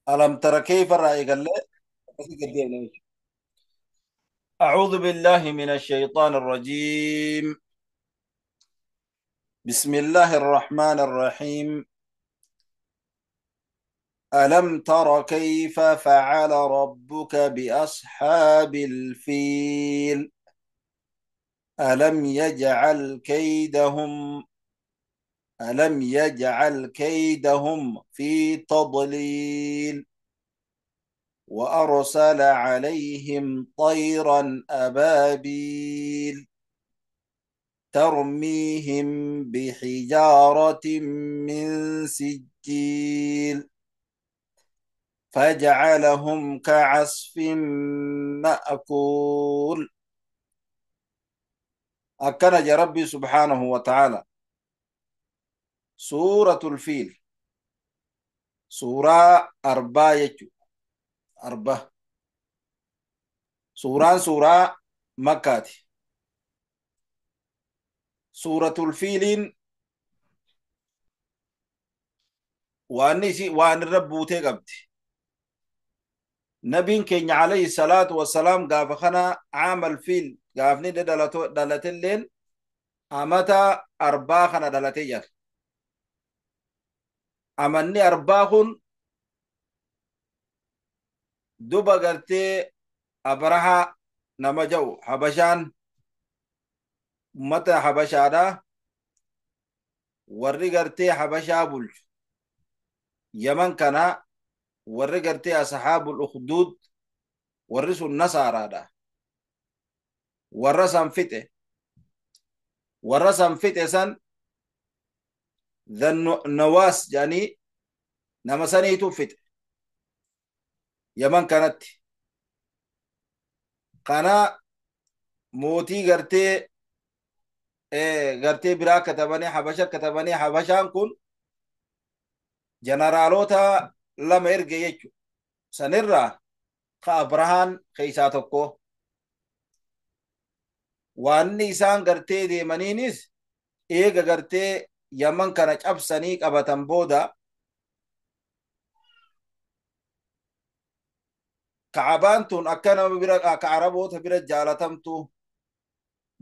Alam tara kayfa irraa eegallee akkasii gad deemna jechuudha. أعوذ بالله من الشيطان الرجيم. بسم الله الرحمن الرحيم. ألم تر كيف فعل ربك بأصحاب الفيل؟ ألم يجعل كيدهم ألم يجعل كيدهم في تضليل وأرسل عليهم طيرا أبابيل ترميهم بحجارة من سجيل فجعلهم كعصف مأكول. أكنج ربي سبحانه وتعالى. سورة الفيل سورة أربعة يجو أربعة سوران سورة مكاتي. سورة الفيل وأني وأن الرب بوتي نبين كين عليه الصلاة والسلام قاف خنا عام الفيل قافني دلتلين أمتا أربعة خنا دلتيجر أمني أربعة دوبا قرتي أبرها نمجو حبشان متى حبشادا warri gartee habashaa bulchu yaman kana warri gartee ashaabul ukhdud warri sun nasaaraadha. Warra san fixe warra san fixe san nawaas jedhanii nama saniitu fixe yaman kanatti. Kana mootii gartee gartee biraa katabanii habasha katabanii habashaan kun jeneraalota lama erge jechuudha. Sanirraa ka Abrahaan keessaa tokko. Waanni isaan gartee deemaniinis eega gartee yaman kana cabsanii qabatan booda Ka'abaan tun akka nama bira akka Araboota bira jaalatamtu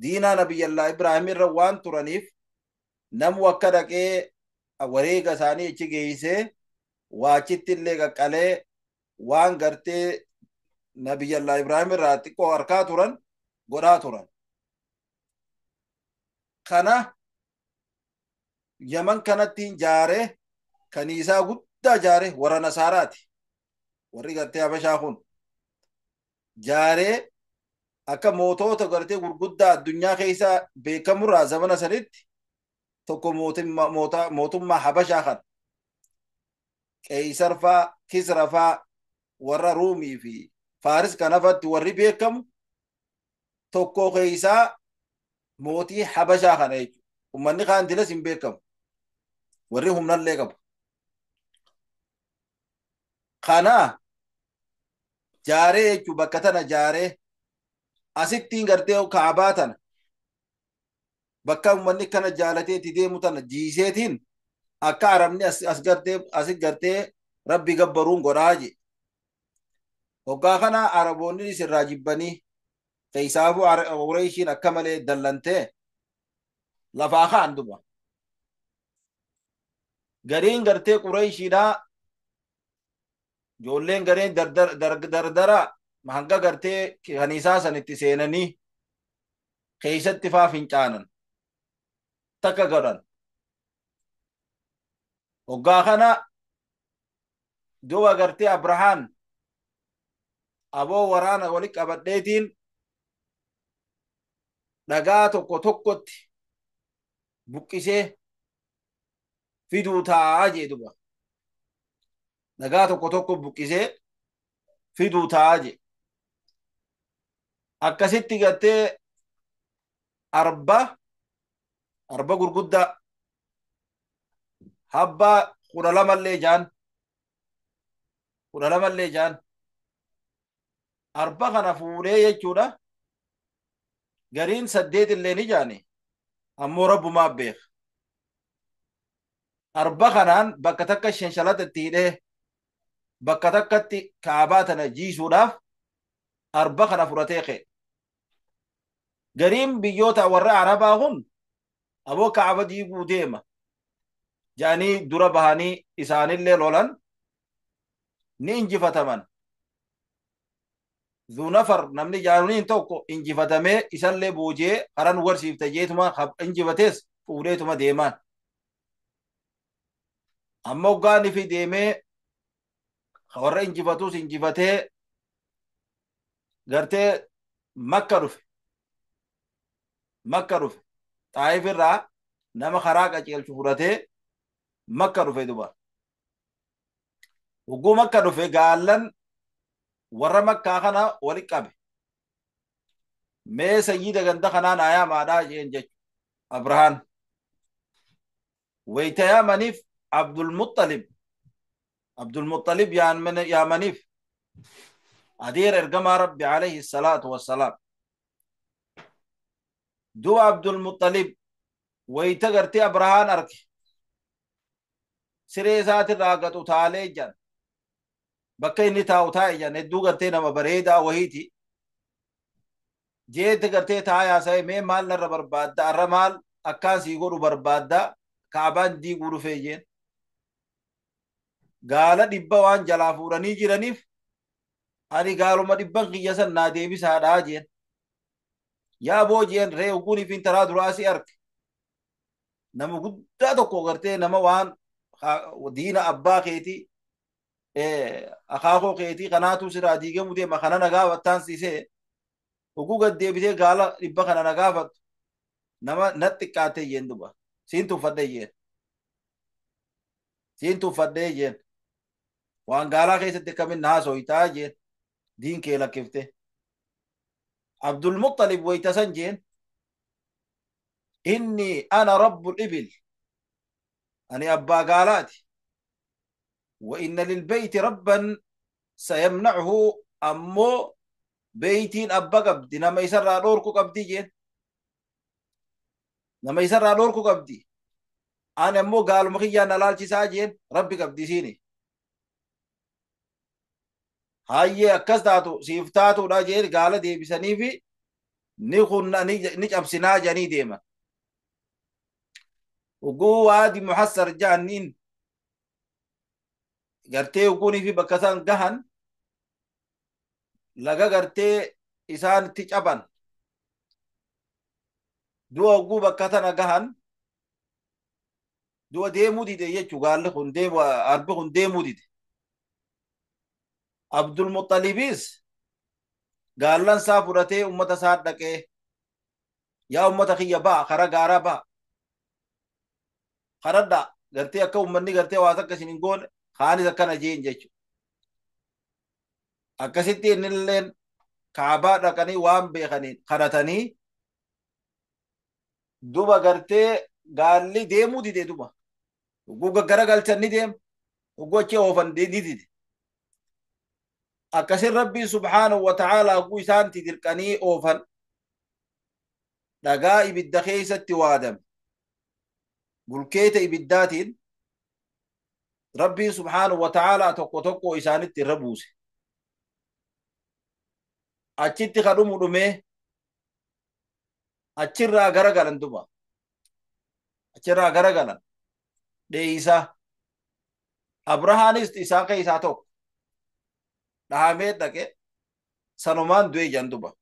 diinaa Nabiyyallaa Ibraahim irra waan turaniif namu akka dhaqee wareega isaanii achi geessee waa achitti illee qaqqalee waan gartee Nabiyyallaa Ibraahim irraa xiqqoo harkaa turan godhaa turan. Kana Yaman kanatti jaaree kaniisaa guddaa jaare warra Nasaaraati. Warri gartee Habashaa kun jaaree akka mootota gartee gurguddaa addunyaa keessa beekamurraa zamana sanitti tokko mootummaa Habashaa kana Qeysar faa Kisra faa warra Ruumii fi Faaris kanafatti warri beekamu tokko keessaa mootii Habashaa kana jechuudha. Uummanni kaan dilas hin beekamu. Warri humnallee qabu. Kana jaaree jechuun bakka tana jaaree asittiin gartee kaabaa tana bakka uummanni kana jaalatee itti deemu tana jiiseetiin akka arabni as gartee asi gartee rabbi gabbaruun godhaa je. Hoggaa kana araboonni sirraa jibbanii keessaafuu Qureeshiin akka malee dallantee lafaa ka'an duba. Gariin gartee Qureeshiidhaa ijoolleen gareen dardara hanga gartee kaniisaa san itti seenanii keessatti faa fincaanan takka godhan. Hoggaa kana duba gartee Abrahaan aboo waraana walitti qabadheetiin dhagaa tokko tokkotti buqqisee fiduu taa'aa jee duba. Dhagaa tokko tokko buqqisee fiduu taa'aa jee. Akkasitti gartee arba gurguddaa habbaa 12 jaan 12 jaan arba kana fuudhee jechuudha. Gariin 8 illee ni jaani ammoo rabbumaa beeka. Arba kanaan bakka takka shanshalata itti hidhee Bakka takkatti kaabaa tana jiisuudhaaf arba kana fudhatee ka'e. Gariin biyyoota warra Arabaa kun aboo kaaba diiguu deema jedhanii dura bahanii isaanillee lolan, ni injifataman. Zunafar namni jaaruniin tokko injifatamee isallee booji'ee karaa nu garsiifte jeetuma injifatees fuudheetuma deemaan. Amma hoggaan fi deemee warra injifatus injifatee gartee Makka dhufe. Makka dhufe. Xaayif irraa nama karaa qajeelchu fudhatee Makka dhufe duba. Hogguu Makka dhufe gaallan warra Makkaa kana wali qabe. Mee sayyida ganda kanaa naa yaamaadhaa jeen jechu Abrahaan. Wayita yaamaniif Abdulmuxalib. Abdulmuxalib yaamaniif adeera ergamaa Rabbi alayhi salaatu wassalaam. Du'a Abdulmuxalib wayita gartee Abrahaan arge. Siree isaatirraa gad utaalee jedhan. Bakka inni taa'u taa'e jedhan, hedduu gartee nama bareedaa wahiiti. Jeete gartee taayaa sa'e, mee maal narra barbaadda, arra maal akkaan sii godhu barbaadda, kaabaan diiguu dhufee jeen. Gaala 100 waan jalaa fuudhanii jiraniif ani gaaluma 100n kiyya san naa deebisaadhaa jeen. Yaa boo jeen, ree hogguun fi taraa duraa si arge. Nama guddaa tokko gartee nama waan diina abbaa keetii akaakoo keetii kanaatu siraa diigamuu deema kana na gaafattaan siisee hogguu gad deebitee gaala 100 kana na gaafattu nama natti xiqqaattee jeen duba. Siin tuffadhee jeen. Siin tuffadhee jeen. Waan gaalaa keessatti akkamiin na haasoyitaa jeen. Diin kee lakkifte. Abdulmuxalib wayita san jeen. Inni ana rabbul ibil. Ani abbaa gaalaati. Wa inna lilbeyti rabban sayamnacuhu, ammoo beeytiin abba qabdi, nama isarraa dhoorku qabdi jeen. Nama isarraa dhoorku qabdi. Ani ammoo gaaluma kiyyaan na laalchisaa jeen, rabbi qabdi isiini. Hayyee, akkas taatu siif taatuudha jeen, gaala deebisanii fi ni kunna ni cabsinaa jedhanii deeman. Hogguu waadi Muhassar ja'aniin gartee hogguunii fi bakka isaan gahan laga gartee isaanitti caban. Du'a hogguu bakka tana gahan du'a deemuu dide jechuu, gaalli kun deemu, arbi kun deemuu dide. Abdulmuxalibis gaallan isaa fudhatee ummata isaa dhaqee, yaa ummata kiyya, ba'a kara gaaraa, ba'a kadhadhaa gartee akka ummanni gartee waa takka isin hin goone, kaanis akkana jeen jechuudha. Akkasitti innilleen kaabaa dhaqanii waan beekaniin kadhatanii duba gartee gaalli deemuu dide duba. Hogguu gaggara galchan ni deema. Hogguu achi oofan ni dide. Akkasin Rabbiin subhaanahu wa ta'aalaa hogguu isaanti dirqanii oofan dhagaa ibidda keessatti waadame. Bulkeeta ibiddaatiin Rabbiin subhaanahu wa ta'aalaa tokko tokko isaanitti irra buuse. Achitti ka dhumu dhumee achirraa gara galan duba. Achirraa gara galan. Dheeysaa. Abrahaanis isaan keessaa tokko. Dhahamee dhaqe sanumaan du'e jan duba.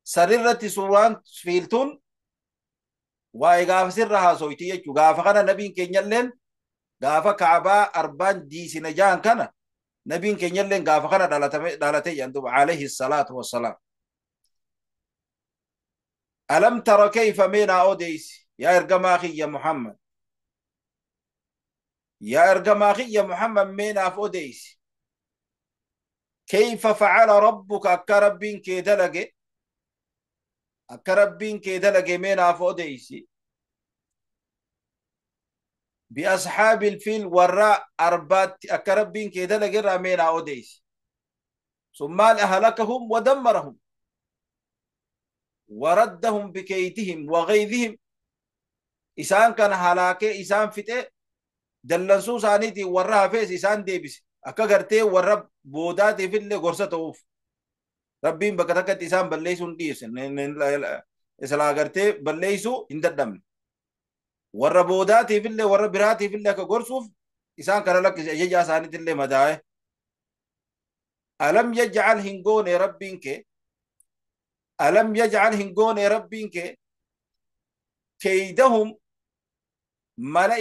Sanirratti suuraan fiiltuun waa'ee gaafa sirra haasoyti jechuudha. Gaafa kana nabiin keenyalleen gaafa kaabaa arbaan diisina jaan kana nabiin keenyalleen gaafa kana dhalate jan duba alayhi salaatu wassalaam. Alam tara kayfa, meenaa odeysi yaa ergamaa kiyya Muhammad. Yaa ergamaa kiyya Muhammad, meenaaf odeysi. Kayfa facala rabbuka, akka rabbiin kee dalage, akka rabbiin kee dalage meenaaf odeysi. Biasxaabi ilfiil, warra arbaatti akka rabbiin kee dalage irraa meenaa odeysi. Sun maal? Ahlakahum wadammarahum waraddahum bikeeytihim wagaydihim, isaan kana halaakee isaan fixe. dallansuu isaaniitiin warra hafees isaan deebise akka gartee warra boodaatiif illee gorsa ta'uuf Rabbiin bakka takkatti isaan balleessuu hin dhiyeessin islaa gartee balleessuu hin dadhabne warra boodaatiif illee warra biraatiif illee akka gorsuuf isaan kana lakkise ajajaa isaaniitti illee madaa'e. Alam yaj'al hin goone Rabbiin kee alam yaj'al hin goone Rabbiin kee keeydahum mala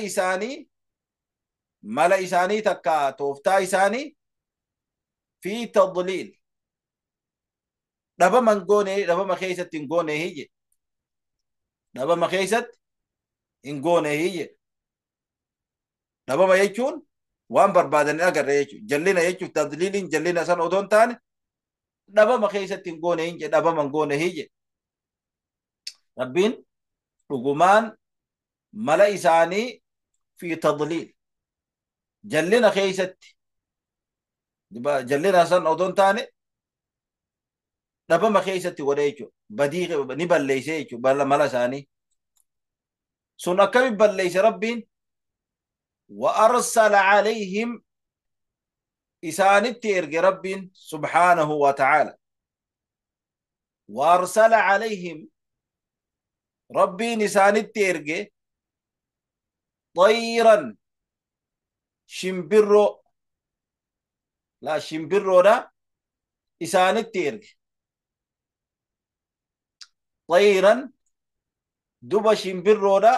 isaanii takka tooftaa isaanii fi tadliil dhabama hin goone dhabama keessatti hin goone hiyye dhabama keessatti hin goone hiyye dhabama jechuun waan barbaadan hin agarre jechuudha jallina jechuun tadliiliin jallina san odoo hin taane dhabama keessatti hin goone hin jedhe dhabama hin goone hiyye Rabbiin dhugumaan mala isaanii fi tadliil jallina keessatti jallina san odoo hin taane dhabama keessatti godhe jechuudha badii ni balleeyse jechuudha mala isaanii sun akkami balleeyse Rabbiin wa arsala alayhim isaanitti erge Rabbiin subhaanahu wa ta'aala wa arsala alayhim Rabbiin isaanitti erge xayran shimbirroo la shimbirroodha isaanitti erge xayran duba shimbirroodha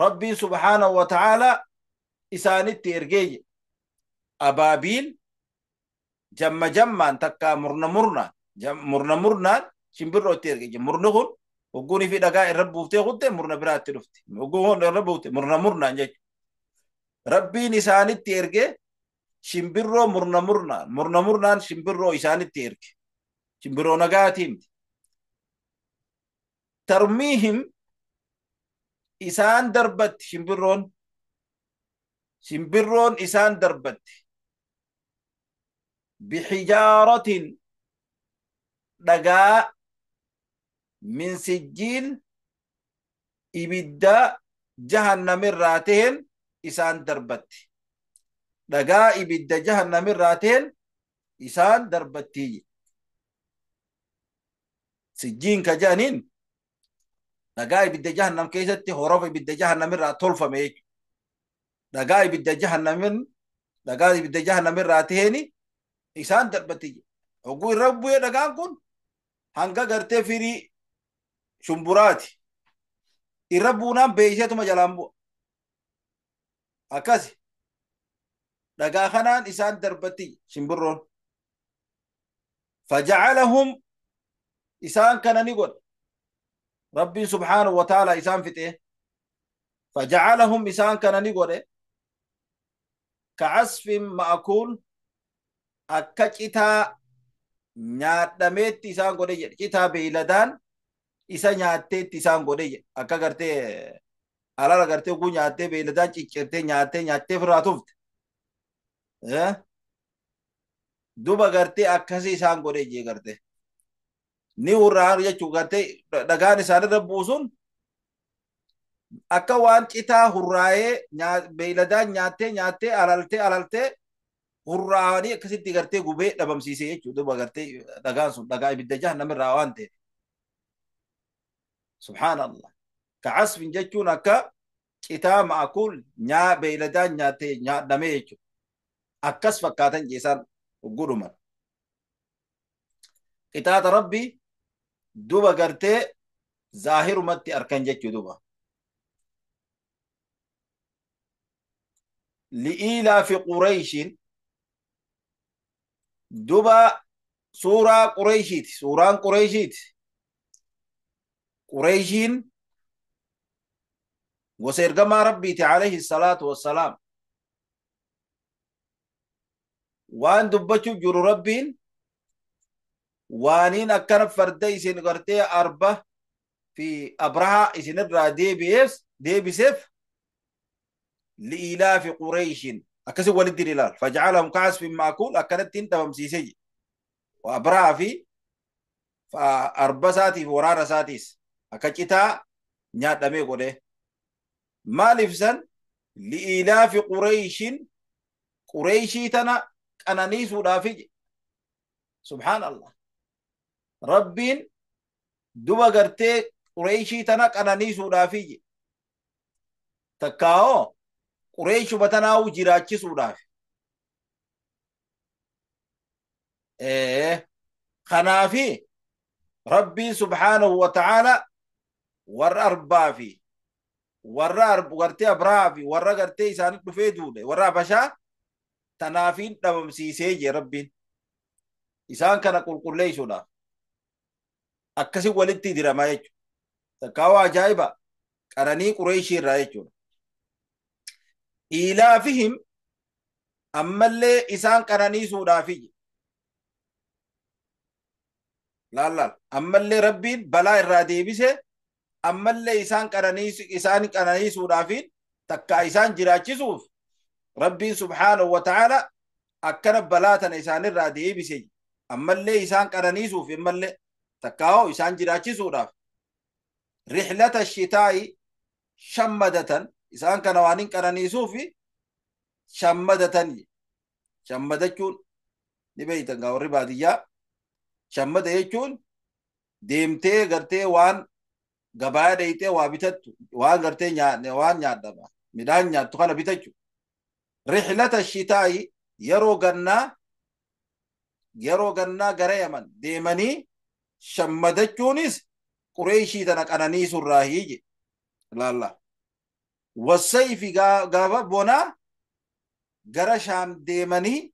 Rabbiin subhaanahu wa ta'aala isaanitti ergee abaabiil jamma jammaan takka murna murnaan shimbirroo itti erge murni kun hogguunii fi dhagaa irra buuftee kutte murna biraatti dhufti hogguun irra buufte murna murnaan jechuudha. Rabbiin isaanitti erge shimbirroo murna murnaan shimbirroo isaanitti erge shimbirroo nagaatii miti. Tarmiihim isaan darbatti shimbirroon isaan darbatti bixijaaratin dhagaa min sijjiil ibidda jahannamirraa ta'een isaan darbatti dhagaa ibidda jahannamirraa ta'een isaan darbatti sijjiin ka jedhaniin dhagaa ibidda jahannam keessatti horofa ibidda jahannamirraa tolfame jechuudha. Dhagaa ibidda jahannamirraa ta'een isaan darbatti. Hogguu irra bu'ee dhagaan kun hanga gartee firii shumburaati. Irra buunaan beeyseetuma jalaan bu'a. Akkasi dhagaa kanaan isaan darbatti shimbirroon. Fajacalahum isaan kana ni godhe. Rabbiin subhaanahu wa ta'ala isaan fixee. Fajacalahum isaan kana ni godhe. Ka'asfin ma'kuul akka citaa nyaadhameetti isaan godhe jedhe. Citaa beeyladaan isa nyaatteetti isaan godhe jedhe. Akka gartee alala gartee oguu nyaattee beeyladaan ciccirtee nyaattee ofirraa tufte. Duba gartee akkasii isaan godhe jee gartee. Ni hurraan jechuun gartee dhagaan isaanirra buusun akka waan citaa hurraa'ee beeyladaan nyaattee alaltee hurraa'anii akkasitti gartee gubee dhabamsiisee jechuudha. Duba gartee dhagaan sun dhagaa ibidda jahannamirraa waan ta'eef. Subhaanallah. Ka'asfin jechuun akka citaa ma'akuul beeyladaan nyaattee nyaadhamee jechuudha. Akkas fakkaatan jeesaan godhuman. Qixaaxa Rabbii duba gartee zaahirumatti arkan jechuu duba. Li'iilaafi Qureeshiin duba suuraa Qureeshiiti. Suuraan Qureeshiiti. Qureeshiin gosa ergamaa Rabbiiti alayhi salaatu wassalaam. Waan dubbachuu jiru Rabbiin waaniin akkana farda isin gartee arba fi abraha isinirraa deebiseef li'ilaafi Qureeshiin akkasi walitti ilaal. Fajacalahum ka'asfin ma'kuul akkanatti hin dhabamsiisee jedhe. Abraha fi arba isaatiif waraana isaatiis akka citaa nyaadhamee godhe. Maaliif san Li'ilaafi Qureeshin Qureeshii tana qananiisuudhaafi. Subhaanallah. Rabbiin duba gartee Qureeshii tana qananiisuudhaafi. Takkaa'oo Qureeshuma tanaa'u jiraachisuudhaafi. Kanaafi Rabbiin subhaanahu wa ta'aala warra arbaa fi warra gartee Abrahaa fi warra gartee isaanii dhufee duule warra Habashaa tanaafiin dhabamsiisee jee Rabbiin. Isaan kana qulqulleessuudhaaf akkasi walitti diramaa jechuudha. Takkaawaa ajaa'iba qananii Qureeshii irraa jechuudha. Ilaafihim ammallee isaan qananiisuudhaafi. Laal ammallee Rabbiin balaa irraa deebise ammallee isaan qananiisuudhaafi takkaa isaan jiraachisuuf Rabbiin subhaanahu wa ta'aala akkana balaa tana isaanirraa deebise ammallee isaan qananiisuuf ammallee takkaa'oo isaan jiraachisuudhaaf rihlata shitaa'i shammadatan isaan kana waan hin qananiisuuf shammadatan shammadachuun ni beeytan gaa warri baadiyyaa shammada jechuun deemtee gartee waan gabaa dheeytee waa bitattu waan gartee waan nyaadhama midhaan nyaattu kana bitachu. Rihlata shitaa'i yeroo gannaa gara Yaman deemanii shammadachuunis Qureeshii tana qananiisurraa hiije. Laalla. Wassayfi gaafa bonaa gara Shaam deemanii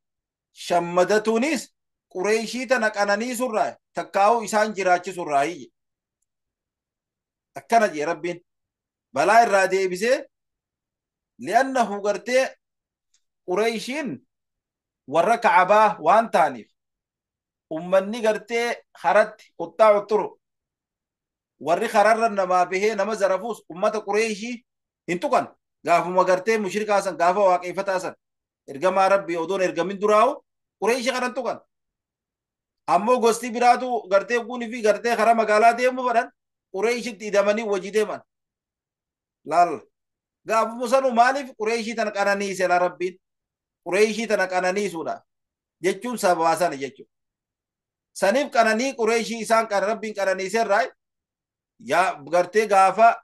shammadatuunis Qureeshii tana qananiisurraa takkaa'uu isaan jiraachisurraa hiije. Akkana jee Rabbiin balaa irraa deebisee li'annahu gartee Qureeshiin warra Ka'abaa waan ta'aniif ummanni gartee haratti quxxaa turu warri kararra namaa bahee nama zarafuus ummata Qureeshii hin tuqan gaafuma gartee mushrikaa san gaafa waaqeffataa san ergamaa Rabbii odoon ergamin duraa'u Qureeshii kanan tuqan. Ammoo gosti biraatu gartee guunii fi gartee karaa magaalaa deemu fedhan Qureeshitti hidhamanii wajji deeman. Laal gaafuma sanu maaliif Qureeshii tana qananiise la Rabbiin Qureeshii tana qananiisuudha jechuun sababaa sana jechuudha. Saniif qananii Qureeshii isaan kan Rabbiin qananiiserraa yaa gartee gaafa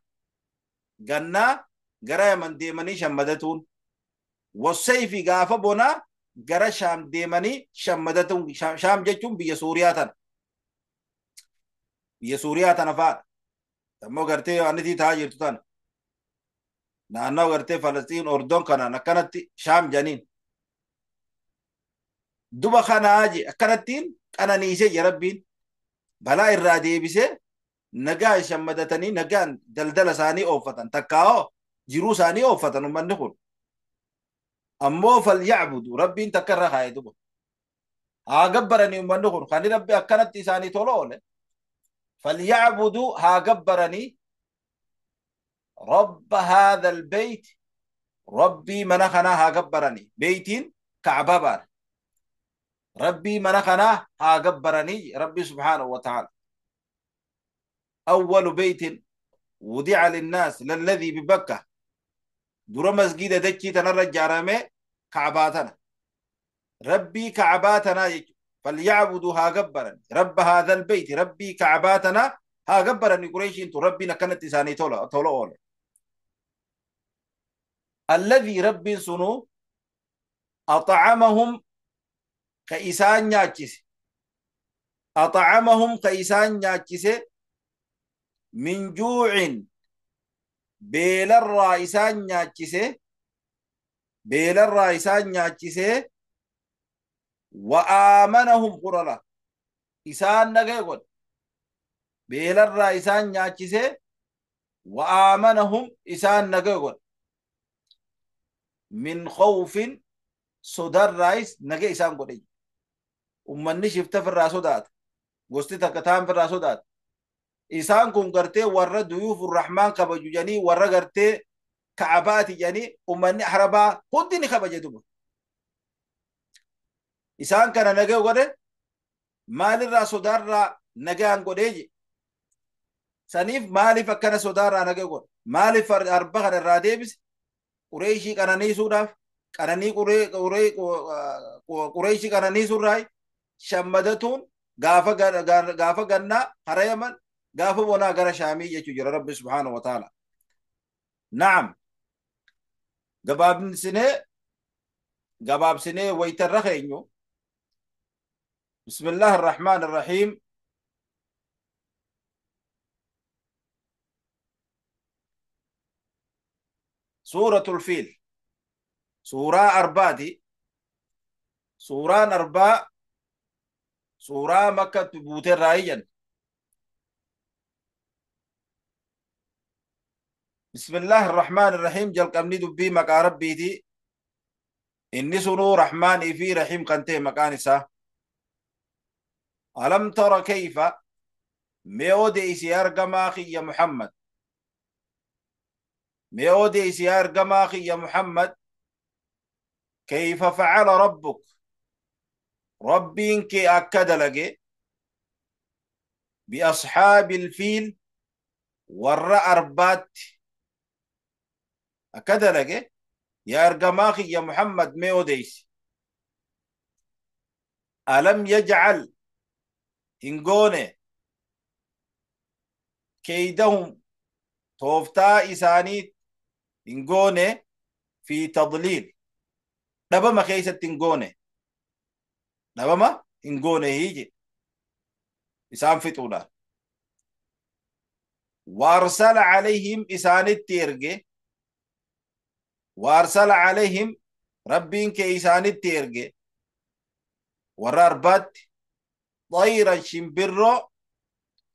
gannaa gara Yaman deemanii shammadatuun wassayfi gaafa bonaa gara Shaam deemanii shammadatuun Shaam jechuun biyya Suuriyaa tana. Biyya Suuriyaa tana fa'aadha. Ammoo gartee anitii ta'aa jirtu tana. Naannoo gartee Falastiin Ordon kanaan akkanatti Shaam janiin. Duba kanaa je akkanattiin qananiisee je Rabbiin balaa irraa deebisee nagaan shammadatanii nagaan daldala isaanii ooffatan takkaa'oo jiruu isaanii ooffatan ummanni kun. Ammoo falyacbudu Rabbiin takka irra kaa'e duba. Haa gabbaranii ummanni kun kan Rabbi akkanatti isaanii tola oole. Falyacbudu haa gabbaranii Rabba haadha albayt Rabbii mana kanaa haa gabbaranii beeytiin Ka'baa baana. Rabbii mana kanaa haa gabbaranii Rabbi subhaanahu wa ta'ala. Awwalu beytin wudi'a linnaas lalladhii bibakka dura masgida dachii tanarra ijaarame Ka'baa tana. Rabbii Ka'baa tanaa jechuudha. Falyacbuduu haa gabbaran Rabba haadha albeyti Rabbii Ka'baa tanaa haa gabbaranii Qureeshiin tun Rabbiin akkanatti isaanii tola oole. Alladhii Rabbiin sunuu axacamahum ka isaan nyaachise. Axacamahum ka isaan nyaachise min juucin beelarraa isaan nyaachise beelarraa isaan nyaachise wa aamanahum qurala isaan nagaya godhe beelarraa isaan nyaachise wa aamanahum isaan nagaya godhe min khawfin sodarraayis nagaya isaan godhe. Ummanni shifta firraa sodaata gosti takka taan firraa sodaata. Isaan kun gartee warra duyuuf rahmaan kabaju jedhanii warra gartee Ka'abaati jedhanii ummanni Arabaa hundi ni kabaje duba. Isaan kana nagaya godhe maalirraa sodaarraa nagaan godhee je. Saniif maaliif akkana sodaarraa nagaya godhe? Maaliif arba kana irraa deebise? Qureeshii qananiisuudhaaf qananii Qureeshii qananiisuurraa shammadatuun gaafa gannaa hara Yaman gaafa bonaa gara Shaamii jechuu jira Rabbi subhaanahu wa ta'ala. Na'am gabaabsinee waytarra keenyu bismillaahi arrahmaan arrahiim. Suuratul Fiil suuraa arbaati. Suuraan arbaa suuraa Makkatti buuteerraa iyyan. Bismillaahi arrahmaan arrahiim. Jalqabni dubbii maqaa Rabbiiti. Inni sunuu Rahmaanii fi Rahiim kan ta'e maqaan isaa. Alam tara kayfa mee odeysii argamaa kiyya Muhammad. Mee odeysii argamaa kiyya Muhammad. Kayfa facala rabbuk Rabbiin kee akka dalage biasxaabi ilfiil warra arbaatti akka dalage yaa ergamaa kiyya Muhammad mee odeysi. Alam yajcal hin goone keeydahum tooftaa isaanii hin goone fi tadliil dhabama keeysatti hin goone dhabama hin goone hiije isaan fixuudhaan. Waarsala calayhim isaanitti erge waarsala calayhim Rabbiin kee isaanitti erge warra arbaatti xayran shimbirroo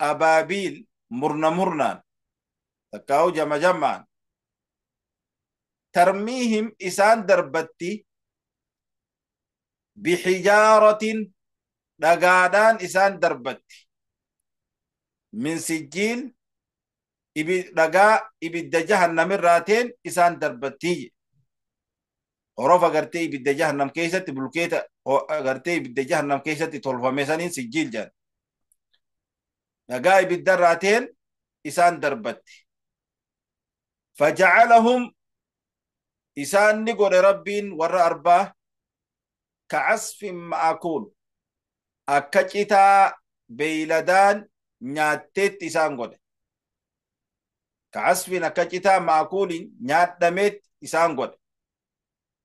abaabiil murna murnaan takkaa'u jama jamaan tarmiihim isaan darbatti bixijaaratin dhagaadhaan isaan darbatti min sijjiil dhagaa ibidda jahannamirraa teen isaan darbattii. Horofa gartee ibidda jahannam keessatti bulkeeta gartee ibidda jahannam keessatti tolfame saniin sijjiil jedhan. Dhagaa ibiddarraa teen isaan darbatti. Fajacalahum isaan ni godhe Rabbiin warra arbaa kacasfin ma'akuul akka citaa beeyladaan nyaatteetti isaan godhe. Kacasfin akka citaa ma'akuulin nyaadhameetti isaan godhe.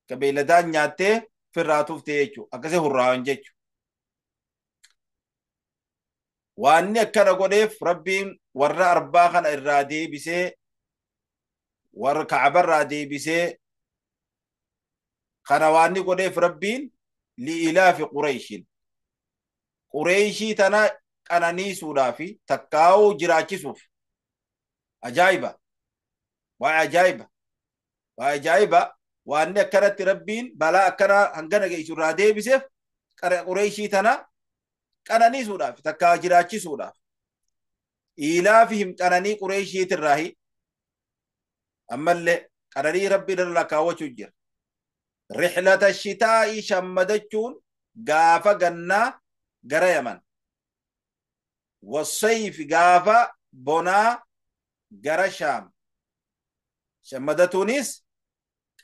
Akka beeyladaan nyaattee firraa tuftee jechuu akkasii hurraawan jechuu. Waanni akkana godheef Rabbiin warra arbaa kana irraa deebisee warra Ka'abarraa deebisee kana waanni godheef Rabbiin li'ilaafi Qureeshin Qureeshii tana qananiisuudhaa fi takkaa'uu jiraachisuuf. Ajaa'iba waa ajaa'iba waa ajaa'iba waanni akkanatti Rabbiin balaa akkana hangana geessu irraa deebiseef Qureeshii tana qananiisuudhaaf takkaa jiraachisuudhaaf. Ilaafihim qananii Qureeshiitirraahi ammallee qananii Rabbiin irra lakkaawwachuu jira. Rixlata shitaa'i shammadachuun gaafa gannaa gara Yaman. Wasayfi gaafa bonaa gara Shaam. Shammadatuunis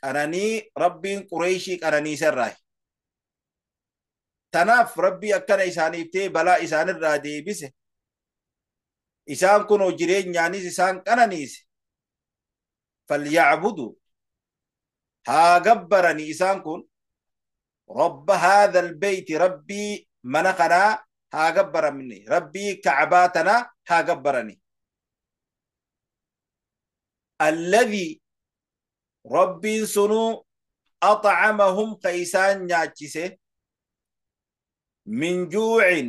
qananii Rabbiin Qureeshii qananiisarraahi. Tanaaf Rabbii akkana isaaniif ta'e balaa isaanirraa deebise. Isaan kunoo jireenyaanis isaan qananiise. Falyacbudu haa gabbarani isaan kun rabba haadha albeyti Rabbii mana kanaa haa gabbaramni Rabbii Kacbaa tanaa haa gabbarani. Alladhii Rabbiin sunuu axcamahum ka isaan nyaachise min juucin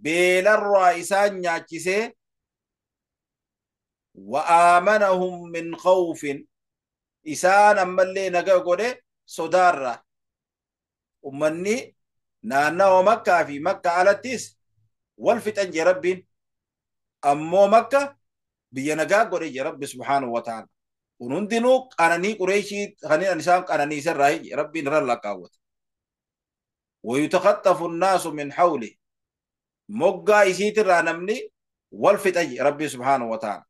beelarraa isaan nyaachise wa aamanahum min khawfin isaan ammallee naga godhe sodaarraa. Ummanni naannawa Makkaa fi Makka alattis wal fixan jee Rabbiin. Ammoo Makka biyya nagaa godhe jee Rabbi subhaanahu wa ta'ala. Kun hundinuu qananii Qureeshii kanneen isaan qananiisarraa Rabbiin irra lakkaawwate. ويتخطف الناس من حوله moggaa isiitirraa namni wal fixa jee Rabbi subhaanahu wa ta'ala.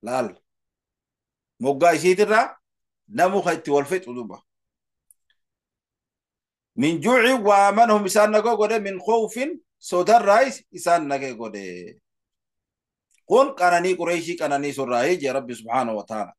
Laal Moggaa isiitirraa namu kan itti wal fixu duuba. Min juuci waa amanahum isaan nagee godhe, min khawfin sodarraayis isaan nagee godhe. Kun qananii Qureeshii qananii surraayii jee Rabbi subhaanahu wa ta'ala.